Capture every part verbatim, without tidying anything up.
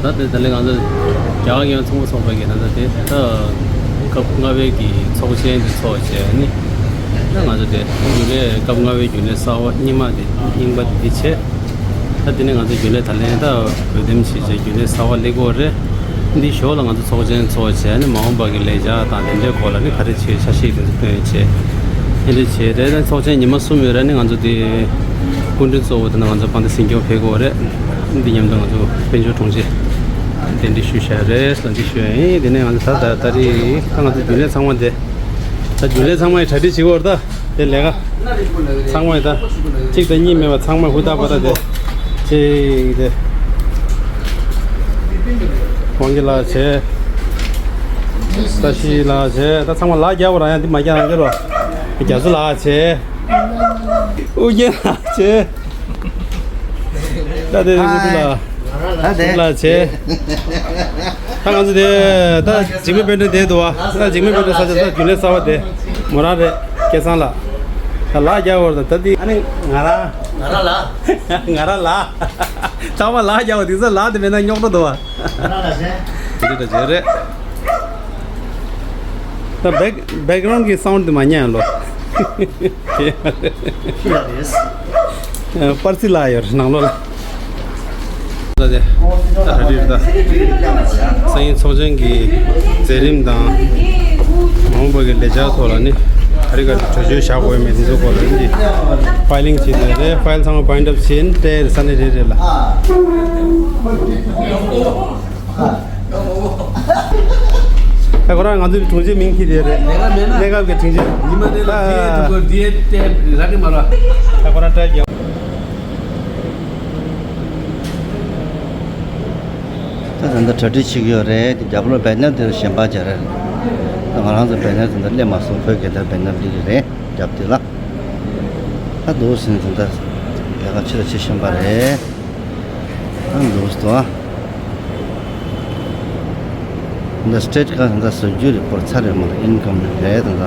ད་དེ་ད་ལན་ང་ཚོ་རྒྱ་གར་ཡང་ཚོང་པ་ཚོགས་པའི་གི་ད་ལྟ་དེ་ད་སྐབས་ལྔ་པའི་གི་ཚོགས་ཆེན་དེ་ཚོགས་བྱས་ནི། ད་ང་ཚོ་དེ་རྒྱུན་ལས་སྐབས་ལྔ་པའི་རྒྱུན་ལས་གསར་པ་རྙིང་མ་དེ་རྙིང་པ་དེ་འདི་བྱས། ད་དེ་ནས་ང་ཚོ་རྒྱུན་ལས་ད་ལན་ད་འོས་འདེམས་བྱས་བྱས་རྒྱུན་ལས་གསར་པ་སླེབས་ཀྱི་ཡོད་རེད། འདི་ཞོར་ལ་ང་ཚོ་ཚོགས་ཆེན་ཚོགས་བྱས་ནི་མ་འོངས་པ་གི་ལས་འཆར་དང་དེ་འདྲའི་སྐོར་ལ་ནི་ག་རེ་བྱས་འཆར་གཞི་དེ་ཚོ་བཏོན་བྱས། དེ་འདྲ་བྱས་རེད། ད་ཚོགས་ཆེན་ཉི་མ་གསུམ་ཡོད་རེད། ནི་ང་ཚོ་དེ་སྐུ་མགྲོན་གཙོ་བོ་དེ་ན་ང་ཚོ་དཔལ་ལྡན་སྲིད་སྐྱོང་ཕེབས་ཀྱི་ཡོད་རེད། འདི་མཉམ་དུ་ང་ཚོ་དཔལ་འབྱོར་དྲུང་ཆེ་གདན་འདྲེན་ཞུས་བཞག་རེད་ལ་འདི་ཞུ་ཡ་ཡིན། དེ་ནས་ང་ཚོ་ད་ད་ད་རེས་ད་ང་ཚོ་རྒྱུན་ལས་ཚང་མ་དེ་ད་རྒྱུན་ལས་ཚང་མ་ཡི་གྲ་སྒྲིག་བྱེད་ཀྱི་ཡོད་རེད། ད་དེ་ལས་ཀ་ཚང་མ་ཡི་ད་གཅིག་དང་གཉིས་མེད་པ་ཚང་མ་ཧུར་ཐག་པ་ད་དེ་གཅིག་དེ་དབང་གི་ལགས་བྱས། ས་གཞི་ལགས་བྱས། ད་ཚང་མ་ལག་རྒྱག་པ་རང་ཡང་འདི་མ་རྒྱག་རང་རྒྱག་རོགས། རྒྱ་མཚོ་ལགས་བྱས། ཨུ་རྒྱན་ལགས་བྱས། ད་དེ་རིང་ལ་ད་དེ་ལ་བྱས། ད་ང་ཚོ་དེ་ད་འཇིགས་མེད་དཔལ་སྒྲོན་དེ་འདུག་བ། ད་འཇིགས་མེད་དཔལ་སྒྲོན་ས་ཆ་ད་རྒྱུན་ལས་གསར་པ་དེ་མོ་རང་རེད། སྐལ་བཟང་ལགས། ད་ལག་རྒྱག་བར་ད་ད་དེ་ཨ་ནི་ང་རང་ང་རང་ལ་ང་རང་ལ་ཚང་མ་ལག་རྒྱག་བ་དེ་ཚོ་ལག་དེ་མེད་ན་རྙོག་དྲ་འདུག་བ། ང་རང་ལ་བྱས། འདི་ད་བྱས་རེད། ད་བེག་བེག་གྷ་རའུན་གི་སའུན་དེ་མ་ཉན་ལོ། ཤི་ཡ་རེད། པར་སི་ལ་ཡོད་ནང་ལོ་ལ། ད་དེ་ད་ཧ་རི་ད་སང་ཉིན་ཚོགས་ཆེན་གྱི་མཛད་རིམ་དང་མ་འོངས་པ་གི་ལས་འཆར་ཐོག་ལ་ནི་ཧ་རི་ག་གྲོས་ཆོད་བཞག་དགོས་མེད་འདི་ཚོ་སྐོར་ལ་ནི་ཕའི་ལིང་བྱེད་དེ་རེད། ཕའི་ལི་ཚང་མ་བའིན་ཌི་ཨབ་བྱེད་ནི་སྤྲད་ས་ནི་རེད་རེད་ལ། ད་ཁོ་རང་ང་ཚོའི་དྲུང་ཆེ་མིང་ཁྱེར་དེ་རེད། གནས་སྐབས་ཀྱི་དྲུང་ཆེ། ཉི་མ་དེ་ལ་ད་ཌི་ཨེ་འདུག་གོ་ཌི་ཨེ་སྤྲད་རག་གི་མ་རེད། ད་ཁོ་རང་སྤྲད་རྒྱུ། ད་ད་ལྟ་གྲ་སྒྲིག་བྱེད་ཀྱི་ཡོད་རེད། དེ་རྒྱབ་ལོགས་བེ་ནར་དེ་གཞན་པ་སྦྱར་རེད། ད་ང་རང་ཚོ་བེ་ནར་དེ་འདྲ་སླེབས་མ་སོང་། བོད་སྐད་དར་བེ་ནར་སླེབས་ཀྱི་རེད། རྒྱབ་དེ་ལ་ད་འདུག་ཟིན་ཟིན་ད་ལས་ཀ་ཆེ་རུ་ཆེ་བཞིན་པ་རེད། ཨ་འདུག་སྟོ། འདི་སི་ཊེ་ཊི་ཁ་འདི་བཟོ་རྒྱུ་རེད། སྐོར་ཚར་རེད་མ་རེད། ཨིན་ཀམ་རེད་ད།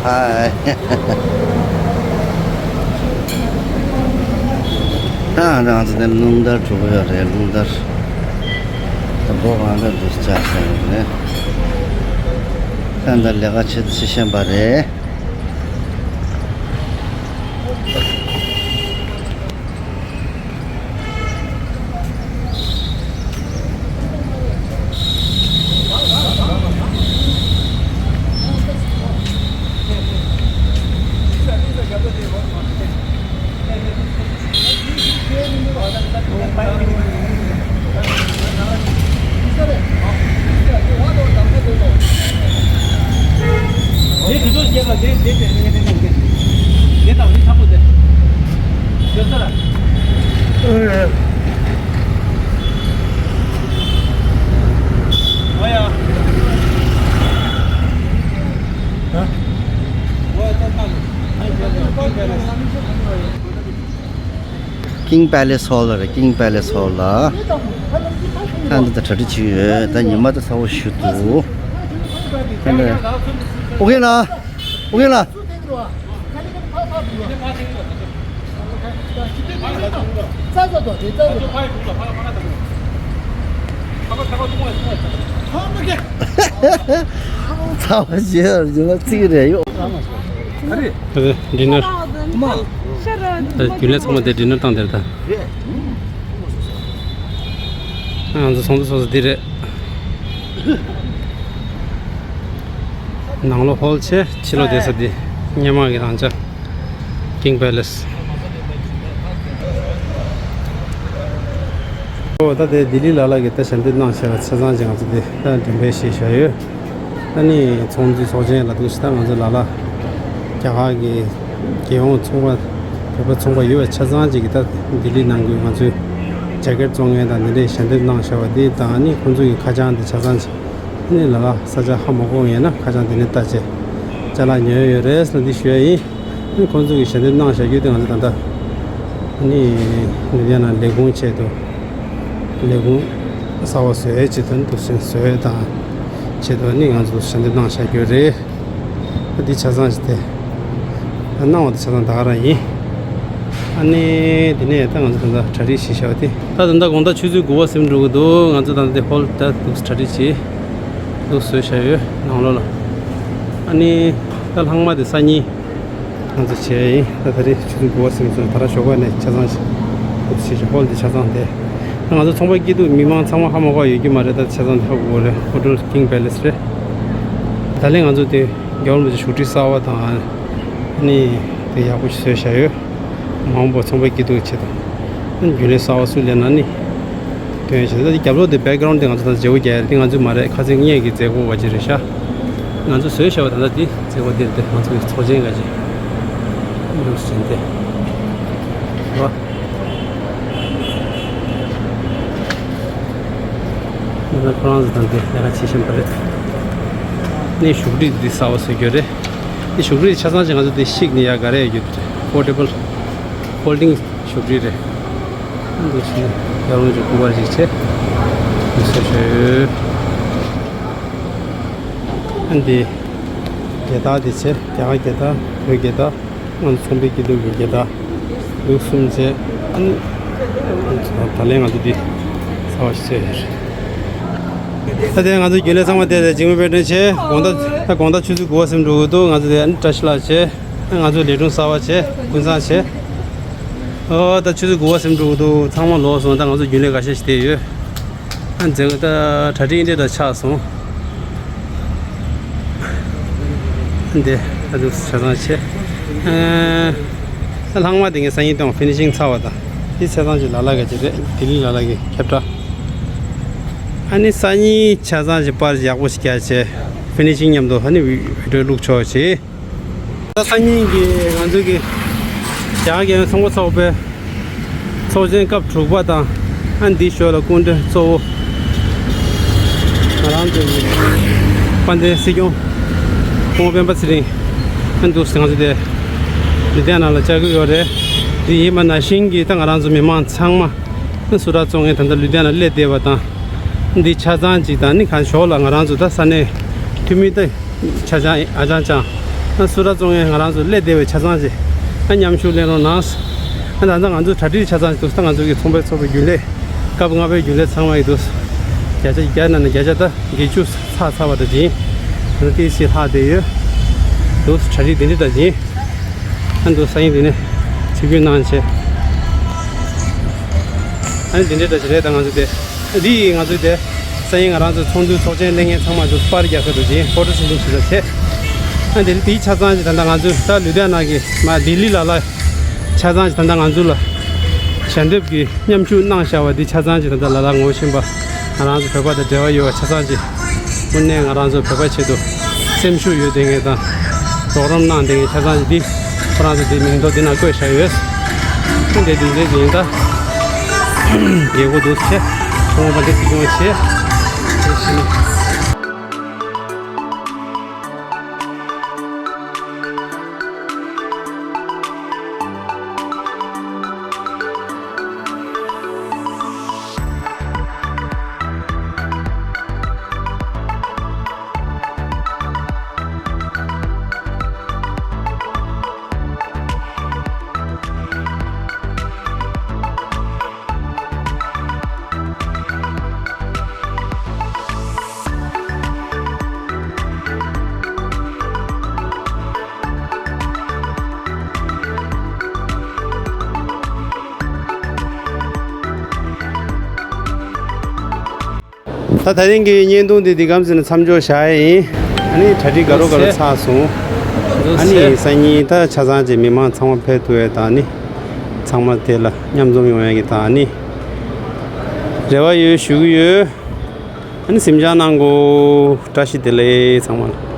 ཧའི། ད་ང་ཚོ་ནས་རླུང་དར་གྲུ་གུ་ཡོད་རེད། རླུང་དར་ད་སྒོ་གང་ག་འདུག་ཅག་སོང་རེད། ད་འདི་ལས་ཀ་བྱེད་བྱེད་བཞིན་པ་རེད། ཀིང་པེ་ལེ་སི་ཧོལ་ལ་རེད། ཀིང་པེ་ལེ་སི་ཧོལ་ལ། ད་འདི་ད་གྲ་སྒྲིག་བྱེད་ཀྱི་ཡོད། ད་ཉི་མ་ད་ཚ་བོ་ཞུ་འདུག་ད་འདི་ཨོ་ཁེ་ལ། ཨོ་ཁེ་ལ། ཚ་བ་ཞེ་ཡར་ཡོད་ན་ཚིག་རེད་ཡོད། ཨ་རེ། ཨ་རེ། ཌི་ནར། ཨ་རྒྱུན་ལས་ཚང་མ་དེ་ཌི་ནར་བཏང་དེར་ད། ང་ཚོ་ཚོགས་འདུ་ཚོགས་ས་འདི་རེད། ནང་ལོགས་ཧོལ་བྱས། ཕྱི་ལོགས་བསྡད་ས་འདི་སྔོན་མ་གི་རང་འཇགས་ཀིང་པེ་ལེ་སི། ཨོ་ད་དེ་ལྡི་ལི་ལ་ལ་གི་ད་ཞལ་འདེབས་གནང་བྱས་པ་ཆ་ཚང་ཅིག་ང་ཚོ་དེ་ད་འགྲེམས་སྤེལ་བྱས་བཞག་ཡོད། ད་ནི་ཚོགས་འདུ་ཚོགས་ཆེན་ལ་འདུག་ཞེ་ད་ང་ཚོ་ལ་ལ་རྒྱ་གར་གི་རྒྱལ་ཡོངས་ཚོང་པ་བོད་པ་ཚོང་པ་ཡོད་པ་ཆ་ཚང་ཅིག་གིས་ད་ལྡི་ལི་ནང་གི་ང་ཚོའི་ཇེ་ཀེཊ་བཙོང་མཁན་དང་འདི་འདྲའི་ཞལ་འདེབས་གནང་བཞག་པ་འདི་དང་ནི་ཁོང་ཚོ་གི་ཁ་བྱང་འདི་ཆ་ཚང་ཅིག་ནི་ལ་ལ་ས་ཆ་ཧ་མ་གོ་མཁན་ཡིན་ན་ཁ་བྱང་འདི་ནས་ལྟ་བྱས་ཅ་ལག་ཉོས་ཡོད་རེད་ཟེར་ན་འདི་ཞུ་ཡ་ཡིན། ནི་ཁོང་ཚོ་གི་ཞལ་འདེབས་གནང་བཞག་རྒྱུ་དེ་ང་ཚོ་ད་ལྟ་ནི་ནི་ཡ་ན་ལས་ཁུངས་ཆེད་དུ་ ལས་ཁུངས་གསར་པ་བཟོ་ཡས་ཆེད་དུ་འདུག་སེ་བཟོ་ཡས་དང་ཆེད་དུ་ནི་ང་ཚོ་ཞལ་འདེབས་གནང་བཞག་རྒྱུ་རེད། ཨ་འདི་ཆ་ཚང་ཞིག་དེ་གནང་བ་དེ་ཆ་ཚང་ད་ག་རང་ཡིན། ཨ་ནི་དེ་ནས་ད་ང་ཚོ་ད་ལྟ་གྲ་སྒྲིག་བྱེད་བཞག་པ་དེ་ད་ད་ལྟ་དགོང་དག་ཆུ་ཚོད་དགུ་པ་ཟིན་འགྲོ་གི་འདུག་ང་ཚོ་ད་ལྟ་དེ་ཧོལ་ད་འདུག་གྲ་སྒྲིག་བྱེད་འདུག་བཟོས་བཞག་ཡོད་ནང་ལོགས་ལ། ཨ་ནི་ད་ལྷག་མ་དེ་སང་ཉིན། ང་ཚོ་བྱས་ཡིན། ད་ད་རེས་ཆུ་ཚོད་དགུ་པ་ཟིན་སོང་། ད་ར་ཞོགས་པ་ནས་ཆ་ཚང་ཞིག་ཞིག་ཞིག་ཧོལ་དེ་ཆ་ཚང་དེ། ད་ང་ཚོ་ཚོང་པ་སྐྱིད་སྡུག་མི་མང་ཚང་མ་ཧ་མ་གོ་ཡོད་ཀྱི་མ་རེད། ད་ཆ་ཚང་དེ་ཧ་གོ་རེད། ཧོ་ཊེལ་ཀིང་པེ་ལེ་སི་རེད། ད་ལན་ང་ཚོ་དེ་རྒྱལ་བ་རིན་པོ་ཆེ་བཞུགས་ཁྲི་གསར་པ་དང་ཨ་ནི་དེ་ཡག་པོ་ཞིག་བཟོས་བཞག་ཡོད། མ་འོངས་པ་ཚོང་པ་སྐྱིད་སྡུག་ཆེད་དུ་ཨ་ནི་རྒྱུན་ལས་གསར་པ་སུ་ལེན་ན་ནི། དོན་བྱས་ད་རྒྱབ་ལོགས་དེ་བེག་གྷ་རའུན་དེ་ང་ཚོ་ད་བརྗེ་པོ་རྒྱག་ཡ་རེད། དེ་ང་ཚོའི་མ་རེད། ཁ་སང་ངེད་ཀྱི་མཛད་སྒོ་བ་ཅིག་རེད་ཤག་ང་ཚོ་བཟོས་བཞག་པ་ད་ལྟ་འདི་མཛད་སྒོ་འདིར་དེ་ང་ཚོ་གི་ཚོགས་ཆེན་འགའ་ཅིག་འདུག་ཟིན་ཏེ། རེད་བ། ང་ཚོ་ཁོ་རང་ཚོ་དང་འདི་ལས་ཀ་བྱེད་བཞིན་པ་རེད། ནི་བཞུགས་ཁྲི་འདི་གསར་པ་བཟོ་རྒྱུ་རེད། འདི་བཞུགས་ཁྲི་ཆ་ཚང་ཅིག་ང་ཚོ་འདི་བཤིག་ནས་ཡ་ག་རེ་ཡོད་རྒྱུ་རེད། ཕོར་ཊེ་བལ་ཧོལ་ཌིང་བཞུགས་ཁྲི་རེད། འདུག་ཟིན་ཡར་ལོངས་ཀྱི་སྐུ་པར་ཅིག་བྱས། འདུག་ཟེར་ཞུ། ཨ་འདི་རྒྱལ་དར་འདི་བྱས། རྒྱ་གར་རྒྱལ་དར། བོད་རྒྱལ་དར། ང་ཚོ་ཚོང་པའི་སྐྱིད་སྡུག་གི་རྒྱལ་དར། འདུག་གསུམ་བྱས། ཨ་ནི་ད་ལན་ང་ཚོ་འདི་གསར་པ་ཞིག་བཟོས་ཡོད་རེད། ད་དེ་ང་ཚོ་རྒྱུན་ལས་ཚང་མ་དེ་རེད། འཇིགས་མེད་དཔལ་སྒྲོན་བྱས། དགོང་དག་ད་དགོང་དག་ཆུ་ཚོད་དགུ་པ་ཟིན་འགྲོ་གི་འདུག་ང་ཚོ་དེ་ཨ་ནི་བཀྲ་ཤིས་ལགས་བྱས། ང་ཚོ་ལས་སྒྲུང་གསར་པ་བྱས། ཀུན་བཟང་བྱས། ཨོ་ད་ཆུ་ཚོད་དགུ་པ་ཟིན་འགྲོ་གི་འདུག་ཚང་མ་ལོག་སོང་། ད་ང་ཚོ་རྒྱུན་ལས་འགའ་ཤས་ཤིག་བསྡད་ཡོད། ཨ་མཛད་སྒོ་ད་གྲ་སྒྲིག་འདི་འདྲ་ཆགས་སོང་། འདི་ཨ་འདུག་ཆ་ཚང་བྱས། ཨ་ལྷག་མ་དེ་ངས་སང་ཉིན་གཏོང་ཕི་ནི་ཤིང་ཚར་བ་དང་། འདི་ཆ་ཚང་ཅིག་ལ་ལ་ག་ཅིག་རེད། ལྡི་ལི་ལ་ལ་གི་ཁྱབ་བསྒྲགས། ཨ་ནི་སང་ཉིན་ཆ་ཚང་ཅིག་པར་ཡག་པོ་ཞིག་རྒྱག་བྱས། ཕི་ནི་ཤིང་མཉམ་དུ་ཨ་ནི་བི་ཌིའོ་བླུགས་ཆོག་བྱས། ད་སང་ཉིན་གྱི་ང་ཚོ་གི་རྒྱ་གར་རྒྱལ་ཡོངས་ཚོང་པ་ཚོགས་པའི་ཚོགས་ཆེན་སྐབས་དྲུག་པ་དང་། ཨ་འདིའི་ཞོར་ལ་སྐུ་མགྲོན་གཙོ་བོ་ང་རང་ཚོ་གི་དཔལ་ལྡན་སྲིད་སྐྱོང་སྐུ་ངོ་སྤེན་པ་ཚེ་རིང་། ཨ་འདུག་སེ་ང་ཚོ་དེ་ལུ་དྷི་ཡ་ན་ལ་བཅར་གྱི་ཡོད་རེད། དེ་ཡིན་པ་ནང་བཞིན་གྱི་ད་ང་རང་ཚོ་མི་མང་ཚང་མ་ཨ་སུ་ར་བཙོང་མཁན་ད་ལྟ་ལུ་དྷི་ཡ་ན་སླེབས་བསྡད་པ་དང་། འདི་ཆ་ཚང་ཅིག་དང་ནི་གང་ཞོར་ལ་ང་རང་ཚོ་ད་ས་གནས་འཐུས་མི་ད། ཆ་ཚང་ཨ་ཅང་ཅང་། ཨ་སུ་ར་བཙོང་མཁན་ང་རང་ཚོ་སླེབས་བསྡད་པའི་ཆ་ཚང་ཅིག་ཨ་མཉམ་ཞུགས་ལེན་རོགས་གནང་། ཨ་ད་ལྟ་ང་ཚོ་གྲ་སྒྲིག་ཆ་ཚང་ཅིག་འདུག་ད་ང་ཚོ་གི་ཚོང་པའི་ཚོགས་པའི་རྒྱུན་ལས་སྐབས་ལྔ་པའི་རྒྱུན་ལས་ཚང་མ་ཡི་འདུག་བརྒྱ་ཆ་བརྒྱ་ནང་ནས་བརྒྱ་ཆ་ད་བརྒྱད་ཅུ་ཚར་ཚར་བ་ད་ཅིག་ཡིན། ང་ཚོ་ཏི་སི་ལྷག་བསྡད་ཡོད། འདུག་གྲ་སྒྲིག་འདི་འདྲ་ད་ཅིག་ཡིན། ཨ་འདུག་སང་ཉིན་འདི་ནས་ཆིབས་བསྒྱུར་གནང་བྱས། ཨ་ནི་འདི་འདྲ་ད་ཅིག་རེད། ད་ང་ཚོ་དེ། འདི་ཡིས་ང་ཚོའི་དེ་སང་ཉིན་ང་རང་ཚོའི་ཚོགས་འདུའི་ཚོགས་ཆེན་སླེབས་མཁན་ཚང་མ་ཚོ་པར་རྒྱག་ས་འདྲ་ཅིག་ཕོ་ཊོ་སེ་ཤན་ཞིག་ལ་བྱས། ཨ་དེ་ལས་དེའི་ཆ་ཚང་ཅིག་ད་ལྟ་ང་ཚོའི་ད་ལུ་དྷི་ཡ་ན་གི་མ་ལྡི་ལི་ལ་ལ་ཆ་ཚང་ཅིག་ད་ལྟ་ང་ཚོ་ལ་ཞལ་འདེབས་ཀྱི་མཉམ་ཞུགས་གནང་བཞག་པ་འདི་ཆ་ཚང་ཅིག་ད་ལྟ་ལ་ལ་ངོ་ཤེས་པ་ང་རང་ཚོ་བོད་པ་དང་འབྲེལ་བ་ཡོད་པ་ཆ་ཚང་ཅིག་དངོས་གནས་ང་རང་ཚོ་བོད་པ་ཆེད་དུ་སེམས་ཤུགས་ཡོད་བསྡད་མཁན་དང་རོགས་རམ་གནང་བསྡད་མཁན་ཆ་ཚང་ཅིག་འདི་ཁོ་རང་ཚོ་འདི་མིང་ཐོ་འདི་ན་བཀོད་བཞག་ཡོད། འདི་འདི་འདྲའི་ཡིན་ད། རྒྱལ་སྒོ་འདུག་ཆེ། ཁོང་པ་འདི་སྲིད་སྐྱོང་ཆེ། དེ་བཞིན། ད་ད་ཐེངས་ཀྱི་བརྙན་ཐུང་འདི་འདི་གམ་ཟིན་ན་མཚམས་འཇོག་བྱ་ཡ་ཡིན། ཨ་ནི་གྲ་སྒྲིག་ག་རོ་ག་རོ་ཚར་སོང་། ཨ་ནི་སང་ཉིན་ད་ཆ་ཚང་ཅིག་མི་མང་ཚང་མ་ཕེབས་ཐུབ་ཡ་དང་ནི། ཚང་མ་དེ་ལ་མཉམ་འཛོམས་ཡོང་ཡ་གི་དང་ནི། རེ་བ་ཡོད་ཞུ་གི་ཡོད། ཨ་ནི་གཟིམ་འཇག་གནང་གོ། བཀྲ་ཤིས་བདེ་ལེགས་ཚང་མ་ལ།